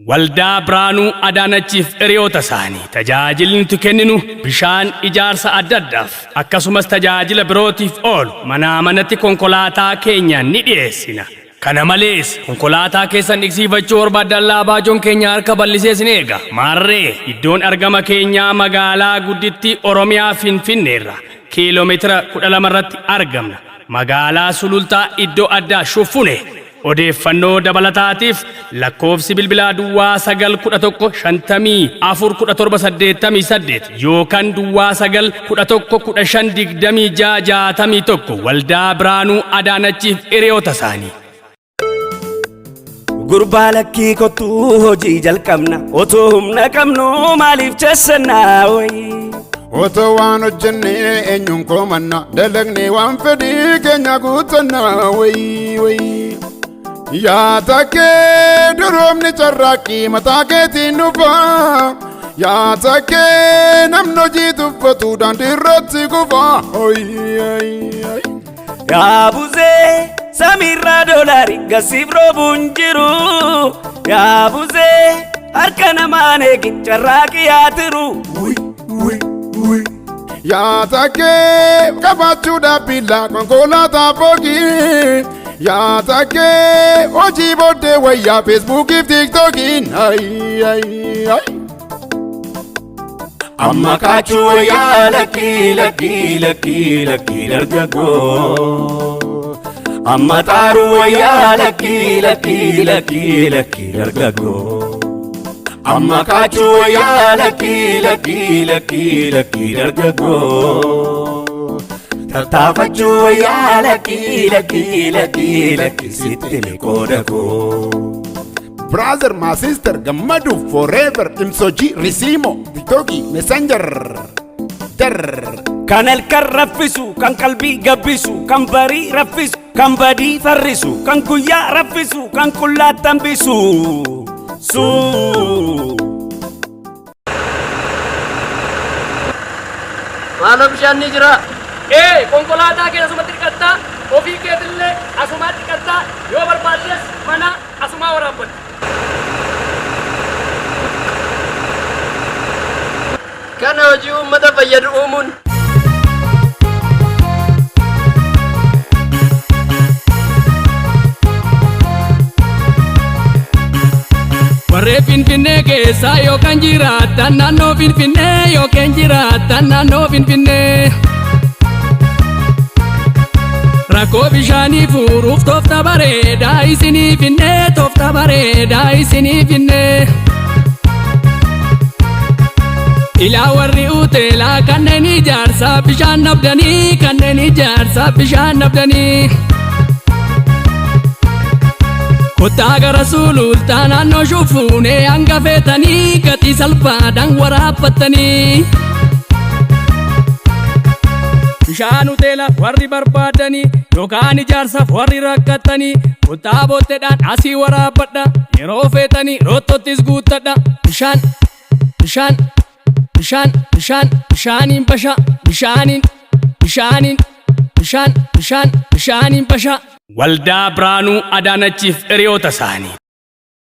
Waldaa Biraanuu Adaanachiif hiriyoota isaanii tajaajilli nuti kenninu bishaan ijaarsa adda addaaf akkasumas tajaajila birootiif oolu manaa manatti konkolaataa keenyaan ni dhiyeessina. Kana malees konkolaataa keessan dhiqsiifachuu barbaaddan laabaajoon keenya harka bal'isee isin eega. Maarree, iddoon argama keenyaa magaalaa guddittii Oromiyaa Finfinneerra kiiloomeetira 12 irratti argamna. Magaalaa Sulultaa iddoo addaa Shuffune. Odeeffannoo dabalataatiif lakkoofsi bilbilaa duwwaa 9 11 54 17 88 yookaan duwwaa 9 11 15 26 61. Waldaa Biraanuu Adaanachiif hiriyoota isaanii. Gurbaa lakkii, kottuu hojii jalqabna. Otoo humna qabnu maaliif chessannaa wayii? Otoo waan hojjennee eenyuun komanna? Dalagnee waan fedhii keenya guutanna wayii wayii. Yaa takkee, duroomni carraaqqii mataa keetiin dhufa. Yaa takkee, namni hojii tuffatu daandii irratti kufa. Yaa buzee, samiirraa doolaari gasiif roobuun jiru. Yaa buzee, harka namaan eegin, carraaqii yaa tiru. Yaa takkee, qabaachuudhaaf billaa konkolaataa foogii. Yaa takkee, hojii booddee wayyaa Feesbuukiif Tiiktookiin. Amma kaachuu wayyaa, lakkii lakkii lakkii lakkii dargaggoo. Amma xaaruu wayyaa, lakkii lakkii lakkii lakkii dargaggoo. Amma kaachuu wayyaa, lakkii lakkii lakkii lakkii dargaggoo. Tattaafachuu wayyaa, lakkii lakkii lakkii lakkii, sitti qooda koo. Brother, my sister, gammadu forever, imsoji, risimo, TikToki, Messenger. Jar. Kan halkan raffisu, kan qalbii gabbisu, kan barii raffisu, kan badii farrisu, kan guyyaa raffisu, kan qullaatti hambisu. Suu. Maaloo, bishaan ni jira. Ee, konkolaataa kee asumatti dhiqattaa, ofii keetillee asumaa dhiqattaa, yoo barbaaddes mana asumaa waraabbatta. Kana hojii uummata fayyadu uumuun. Warreen Finfinnee keessaa yookaan jiraattan naannoo Finfinnee, yookaan jiraattan naannoo Finfinnee. Rakkoo bishaanii furuuf toofta bareedaa isinii finnee, toofta bareedaa isinii finnee. Ilaa, warri uteelaa, kanneen ijaarsaa bishaan dhabdanii, kanneen ijaarsaa bishaan dhabdanii. Kottaa gara Sulultaa naannoo Shufuunee hanga feetanii gatii salphaadhaan waraabbattanii. Bishaan hoteela warri barbaadanii yookaan ijaarsaaf warri rakkattanii, kottaa bootteedhaan asii waraabbadha, yeroo feetanii roottottis guuttadha. Bishaan, bishaan, bishaan, bishaan, bishaaniin basha, bishaaniin, bishaaniin, bishaan, bishaan, bishaaniin basha. Waldaa Biraanuu Adaanachiif hiriyoota isaanii.